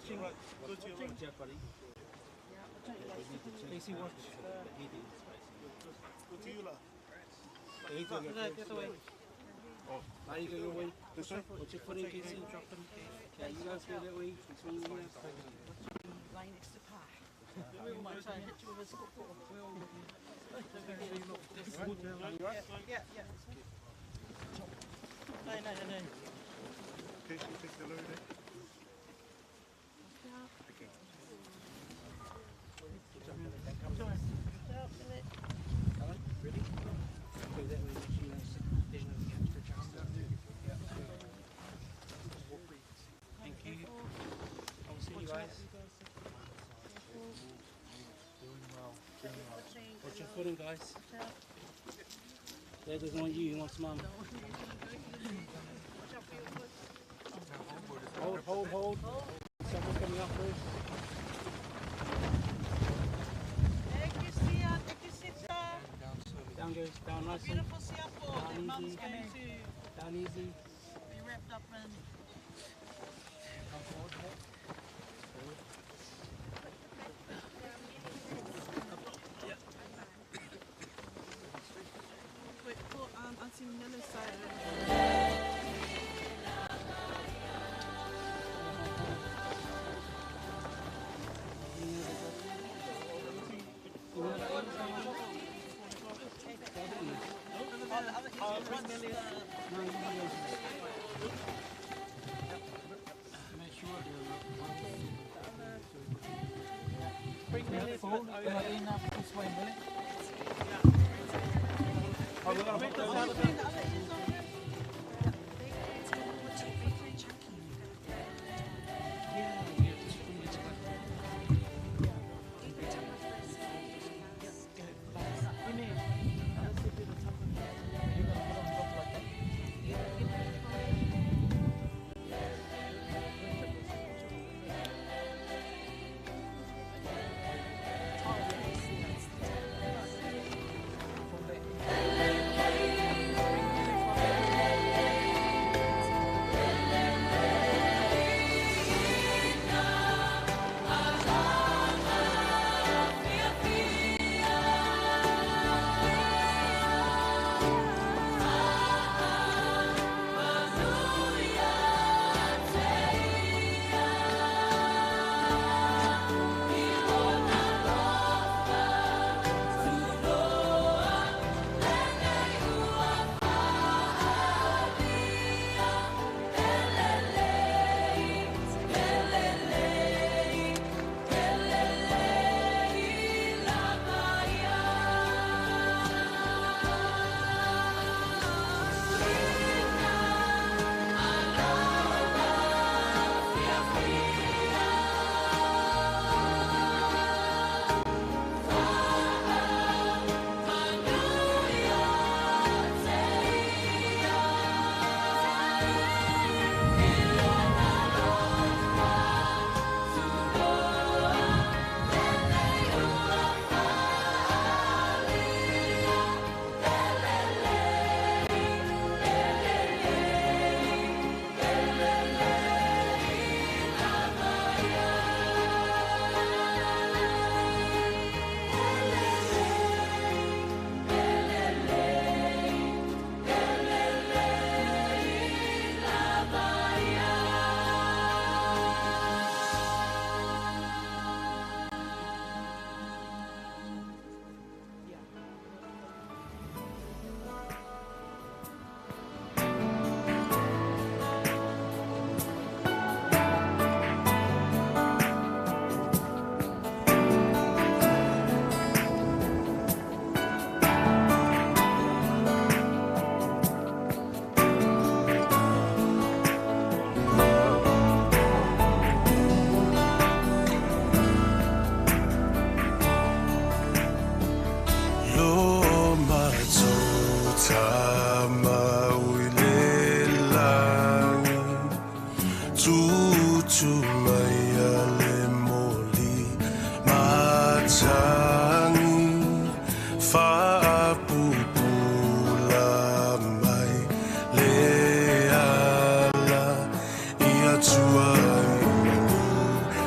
Watching. Go to your right. Watch out, buddy. Casey, watch. Go to you lah. There you go. No, the other way. There you go, your way. This way? Watch your footing, Casey. Yeah, you guys go that way. Between you guys. Lying next to Pa. We might try and hit you with a football. Yeah. No, no, no, no. Casey, take the load, eh? Okay. Ready? Go that way. Make sure you guys. There's no gaps for Charles. Thank you. I'll see you guys. Doing well. Doing well. Watch your footing, guys. Dad doesn't want you, he wants mum. Hold, hold, hold. Someone coming up first. Thank you, Sia. Thank you, Sita. Down goes, down nicely. Beautiful siapo that Down mum's easy. going to Down easy. be wrapped up in. Come forward. Forward. Wait, put Auntie Milla's side. Make sure Bring Millie Forward. In up this way, Millie. Bring the other ears on him. Yeah, it's good. You're gonna put on top like that. From there. Lo matutama uilelangi Tutu mai ale moli matangi Faapupula mai le ala Ia tua i manu.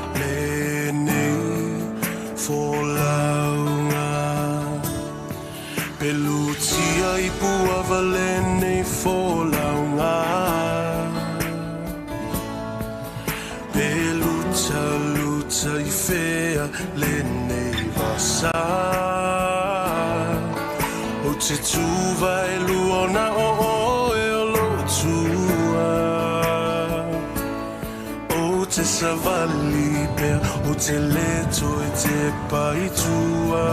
lenei vasa. O te tuva e luona o oe o lo tua. O te savali pea, o te leto e te paitua.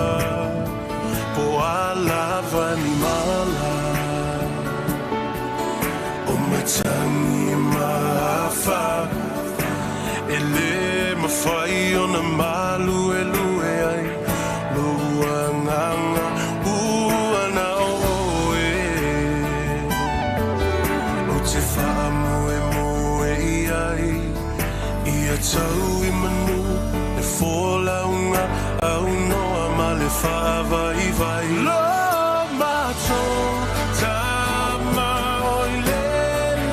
Po a lava ni mala, o matangi mahafa. E le mawhai o na malu e lue ai, lo anganga ua na oe. O te whaamoe moe i ai, ia tau i manu, e fōlaunga au noa ma le whaavai vai. Lo matou tama oi le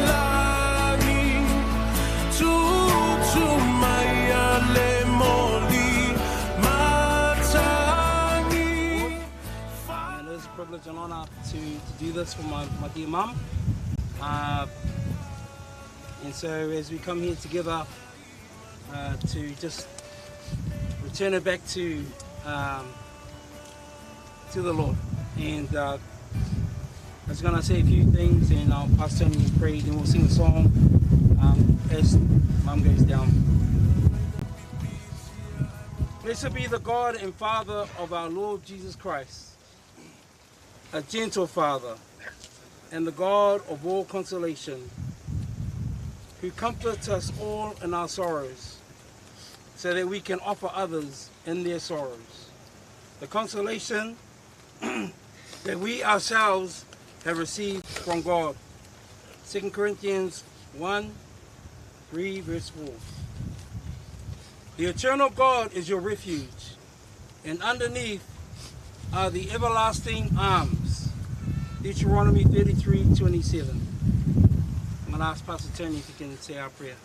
lagi, tutu mai a le moli matangi. And it is a privilege and honor to do this for my dear mum. And so as we come here together to just return it back to the Lord. And I was going to say a few things, and I'll Pastor Tony will pray, then we'll sing a song as mum goes down. Blessed be the God and Father of our Lord Jesus Christ, a gentle Father, and the God of all consolation, who comforts us all in our sorrows, so that we can offer others in their sorrows the consolation that we ourselves have received from God. 2 Corinthians 1, 3, verse 4. The eternal God is your refuge, and underneath are the everlasting arms. Deuteronomy 33, 27. I'm going to ask Pastor Tony if he can say our prayer.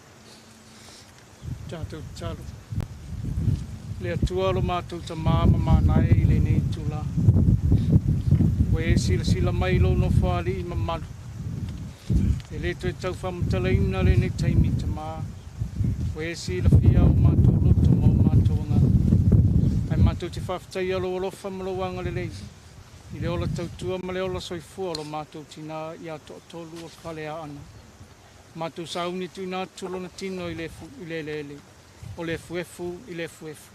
Tātou talo. Le Atua lo mātou tamā ma mānae i le nei tula. Ua e silasila mai lo no whaali i mamalu. E le toe tau whamutalaina le nei taimi tamā. Ua e silafia o mātou loto ma o mātou anga. Ai mātou te whawhitai alo alofa ma lo wanga le lei. I le ola tautua ma le ola soifua lo mātou tina i a to'atolu o fale a ana. Mātou sauni tu ina atu lona tino i le, fu, i le lele. O le fuefu i le fuefu.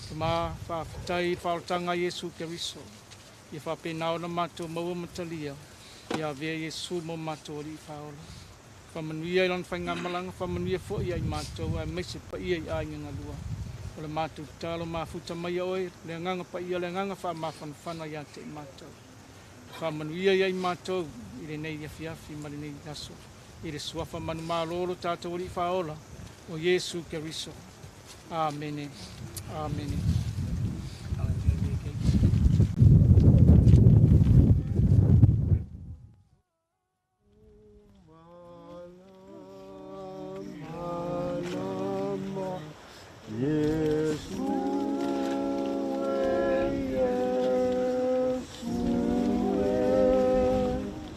Te mā whaafetai i whaotanga Iesu Keriso. I whapena ona mātou maua matalia. I a vea Iesu mo mātou ori i whaola. Whamanuia i lana whaingamalanga, whamanuia fo ia i mātou, ai meise pa ia i a inga lua. O le mātou talo mafuta mai oe, le anganga pa ia, le anganga wha mawhanawhana ia te i mātou. Whamanuia ia i mātou, i le nei afiafi ma le nei aso. I le suafa manu mālolo tātou ori i whaola, o Iesu Keriso. Amene. Amene. Alan, do you want to be okay?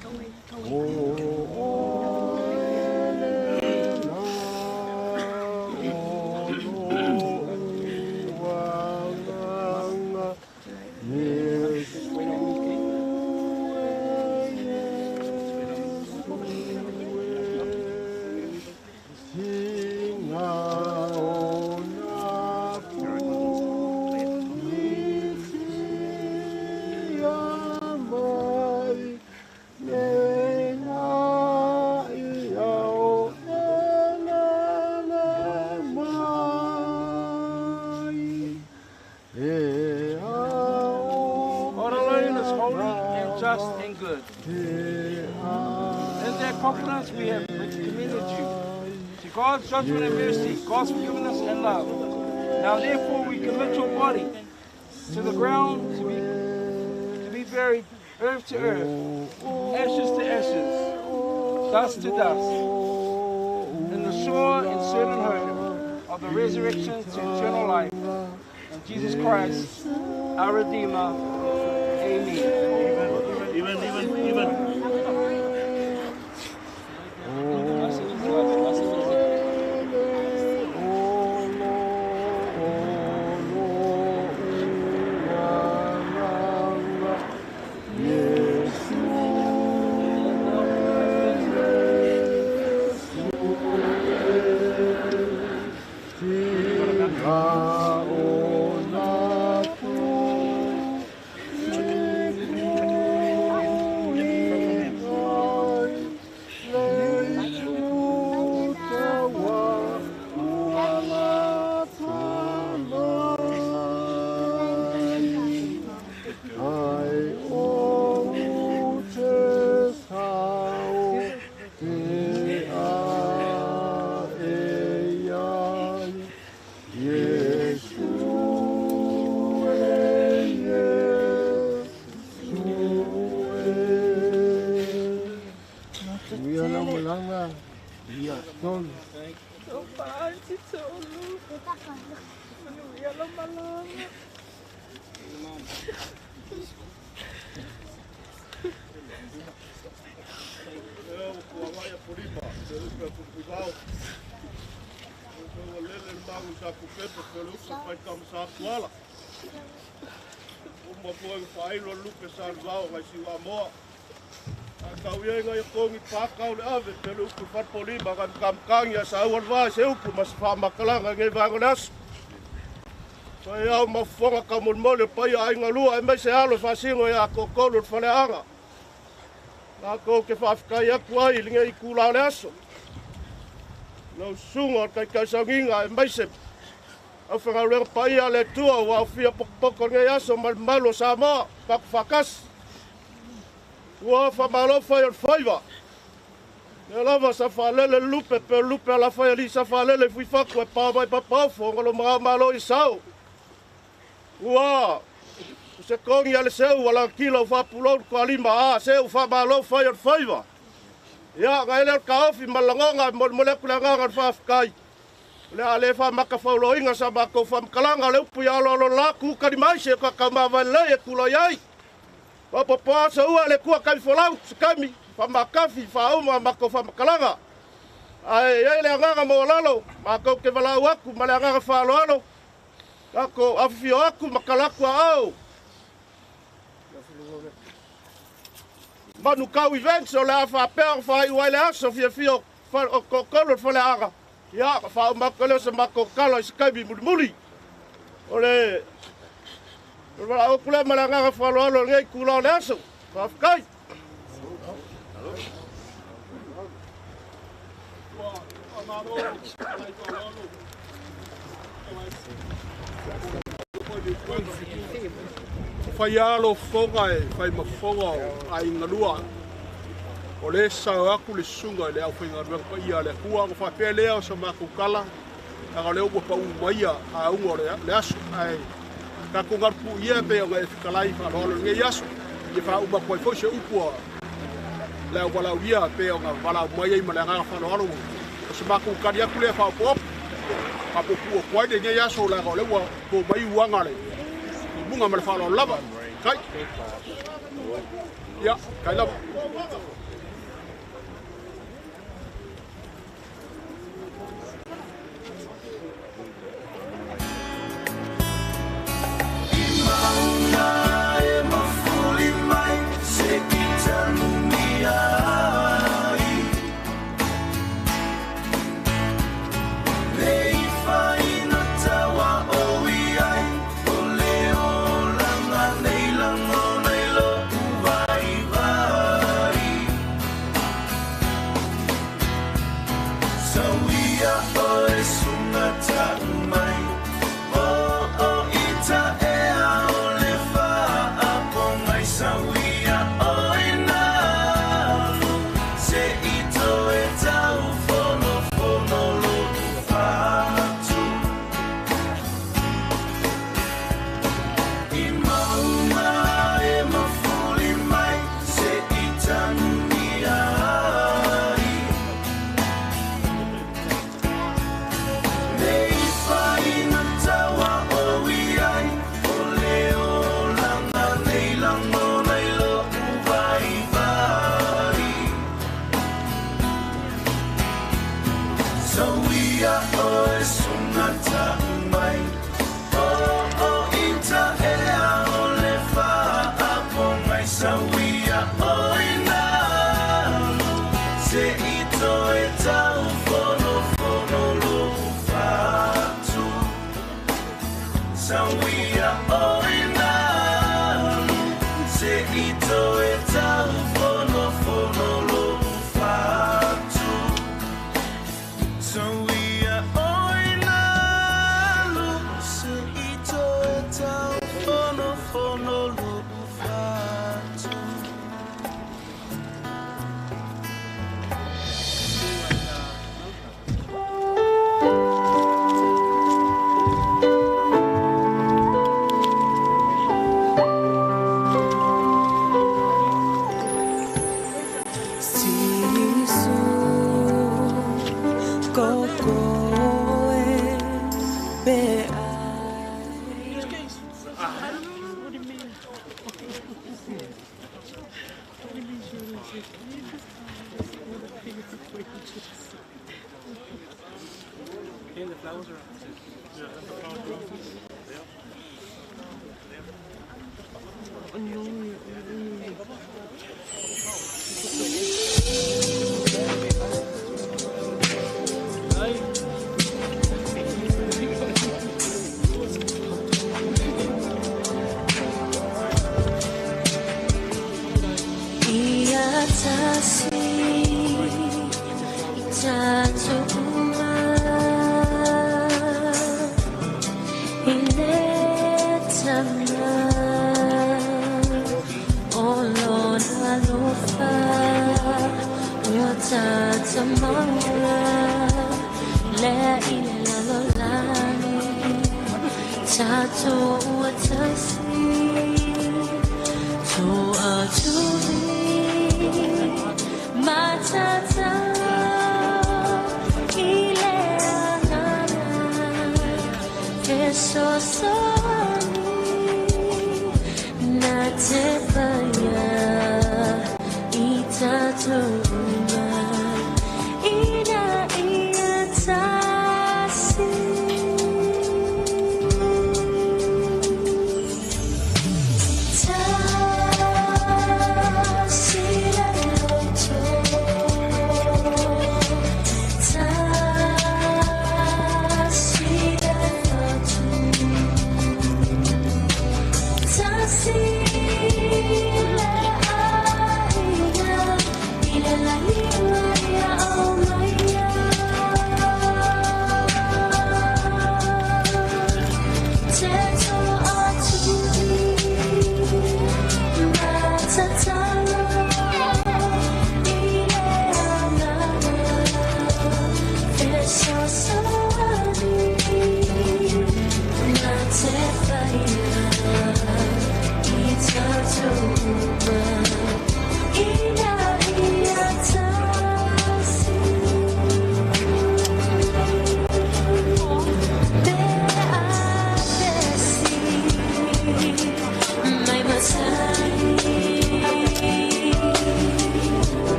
Go away, go away. Wait on me, okay? God alone is holy and just and good. In that confidence we have commended you to God's judgment and mercy, God's forgiveness and love. Now therefore we commit your body to the ground to be buried, earth to earth, ashes to ashes, dust to dust, in the sure and certain hope of the resurrection to eternal life. In Jesus Christ, our Redeemer. Amen. Even, even, even. Nice and easy, love. Nice and easy. 4, 3. Ua whamalo whai o whaiwa. Ia lava sa whalele lupe pe lupe ala whai ali sa whalele fuifaku e pā mai papaufo ngolo mga malo i sao. Ua se kongi ale seu ala kila whapulou ko alima a seu whamalo whai o whaiwa. Ia ngai leo kaofi malangonga molemole ku le agaga o le faafetai. O le a lē faamakafauloiga sa makou faamakalaga le upu ia aloalo la kukali mai se kakamavailelei e kulai ai. Papapoa sa ua le kua kai folau se kami faamakafi faauma makou faamakalaga. Ae ai le agaga maualalo makou ke valaau aku ma le agaga faaloalo. Takou afifio aku ma kalaku aao. Manu kau events o le a faapea o faaiu ai le aso fiafia o kokolo le faleaga. Ia, faaumako lea o se makou kala i se kaimi mulimuli. O le valaau aku lea ma le agaga faaloalo lenei kula o le aso. Faafetai. O whai alo fonga e whai mafonga o ai ngalua. O le sao aku le sunga le au whai ngalua pa ia le kua o whapea lea o sa makou kala. Aga leo ua pa umaia a unga o le aso. Ai kako ngarupu ia pe o ngai fikalai whaaloalo ngai aso. Ia wha uma koe foi se upua le au walau ia pe o ngā walau mai ai ma le agaga whaaloalo. O sa makou kari aku lea whaopo. Whapopu o koe le ngai aso le aga o le ua po mai uanga le. Bunga ma le whaaloalo lava. Kai. Ia, kai lava. Koko e pe And the flowers are up. Ia tasi i tatou uma i le tama o lona alofa ua tata maua lea i le lalolagi tatou ua tasi toatuli matata i le agaga fesoasoani na te paia i tatou uma ina ia tasi. Tasi le loto.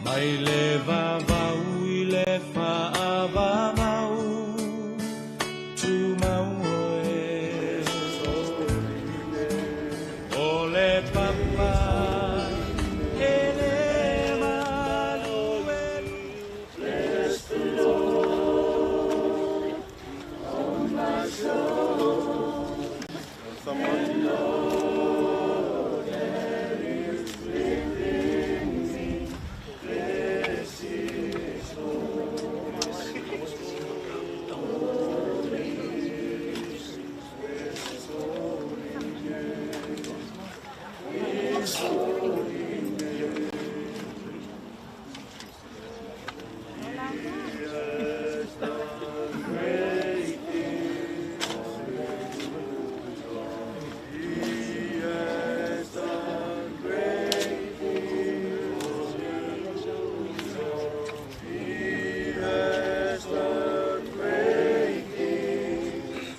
Mai le vavau i le faavavau, tumau oe. O le papa e le malu e. Bless the Lord, oh my soul, and all that is within me. Bless His holy name. His holy name. He has done great things. He has done great things. He has done great things.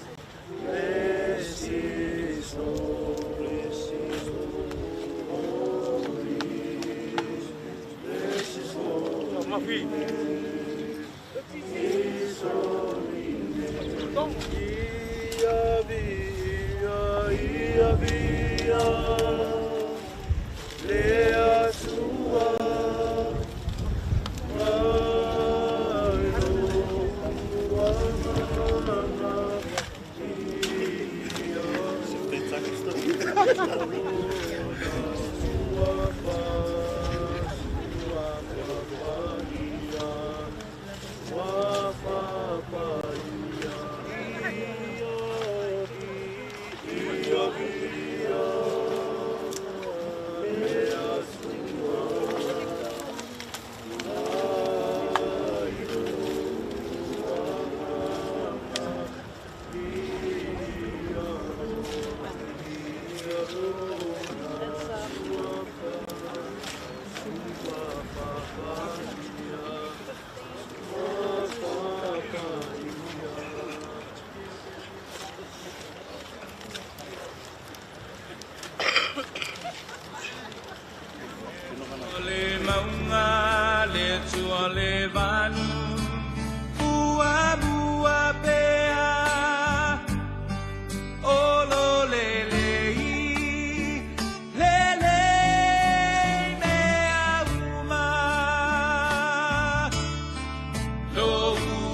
Bless His holy, bless His holy name. His holy name. Ia via, ia via, le Atua. Mai lou agaga ia.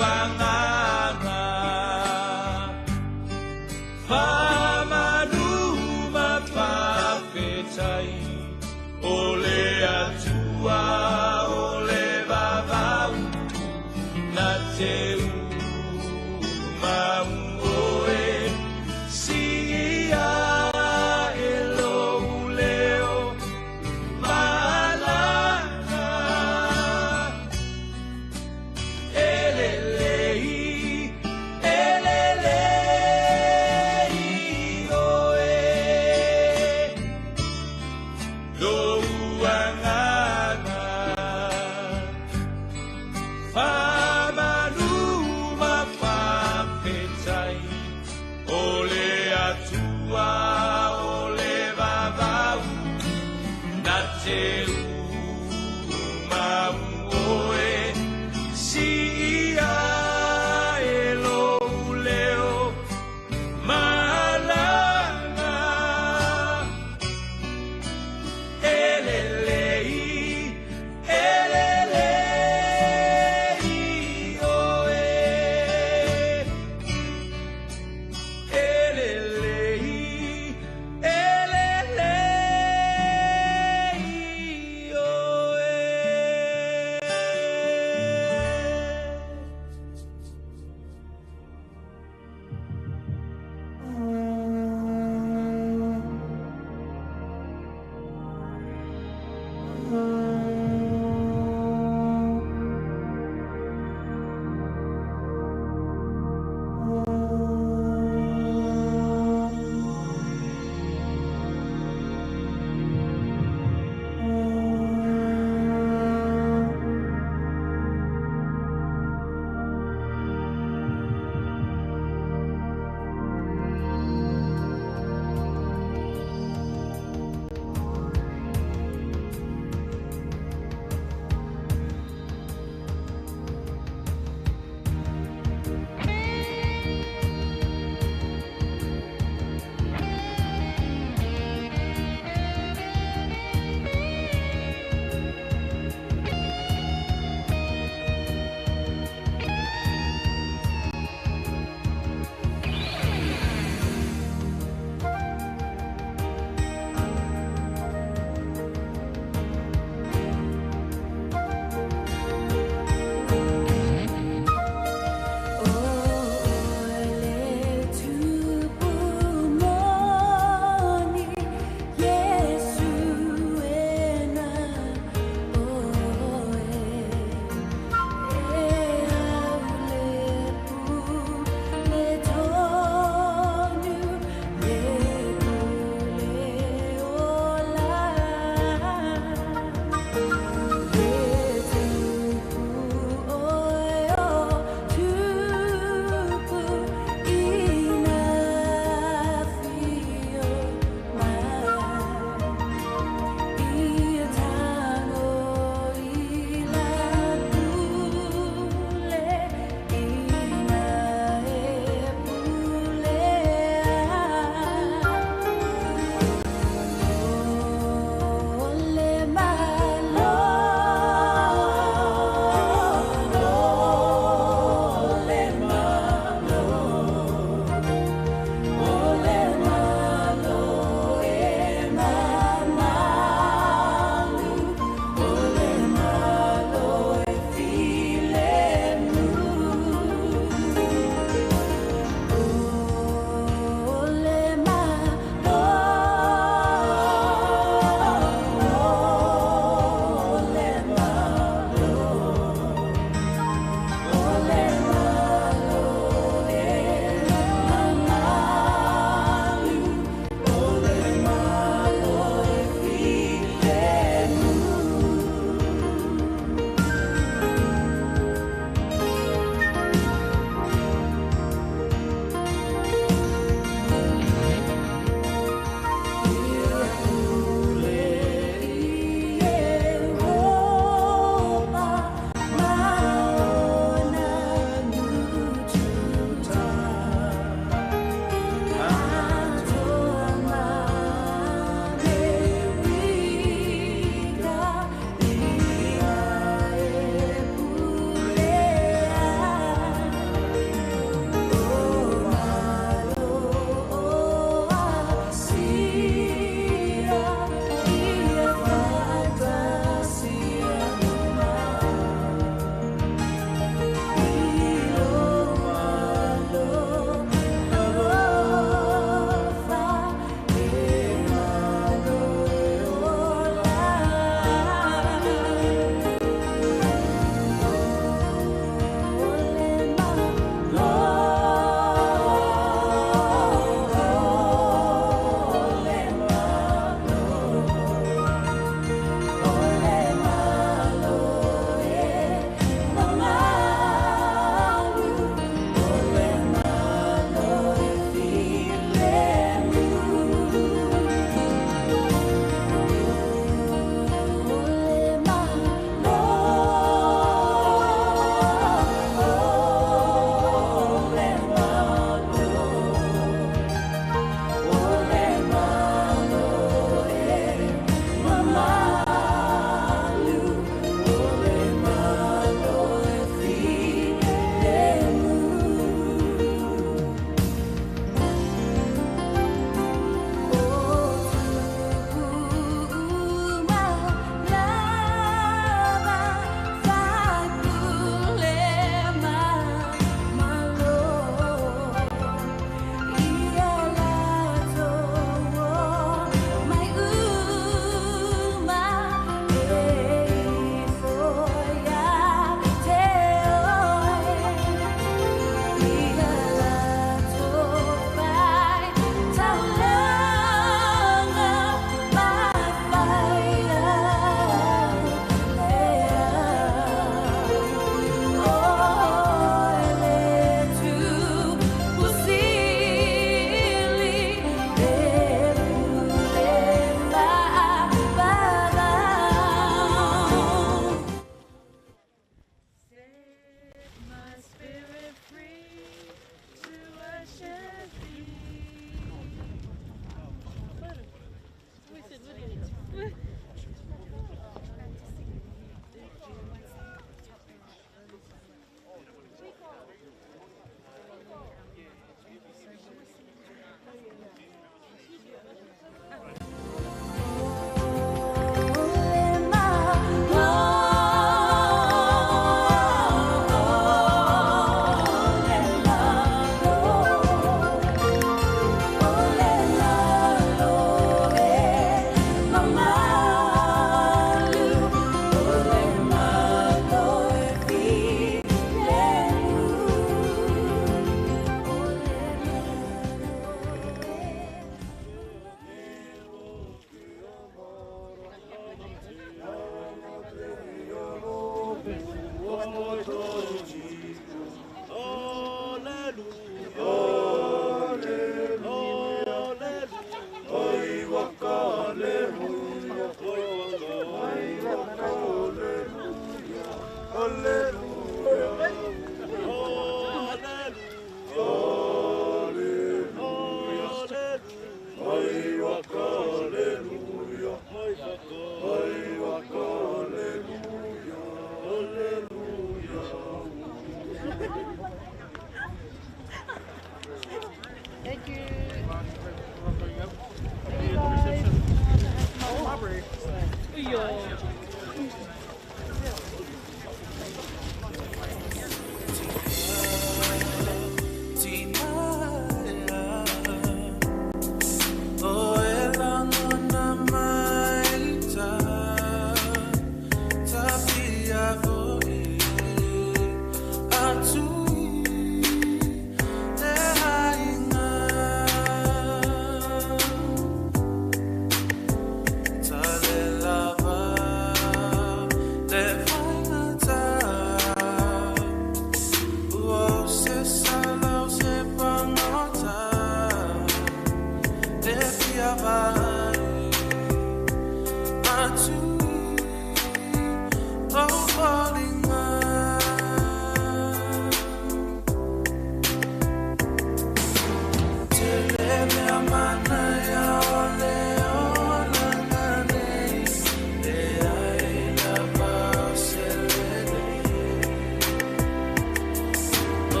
Agaga Faamanu ma faafetai O le Atua o le vavau Na te umau oe Sigia e lou leo Malaga Elelei, elelei oe Lou agaga Faamanu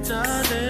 Ta.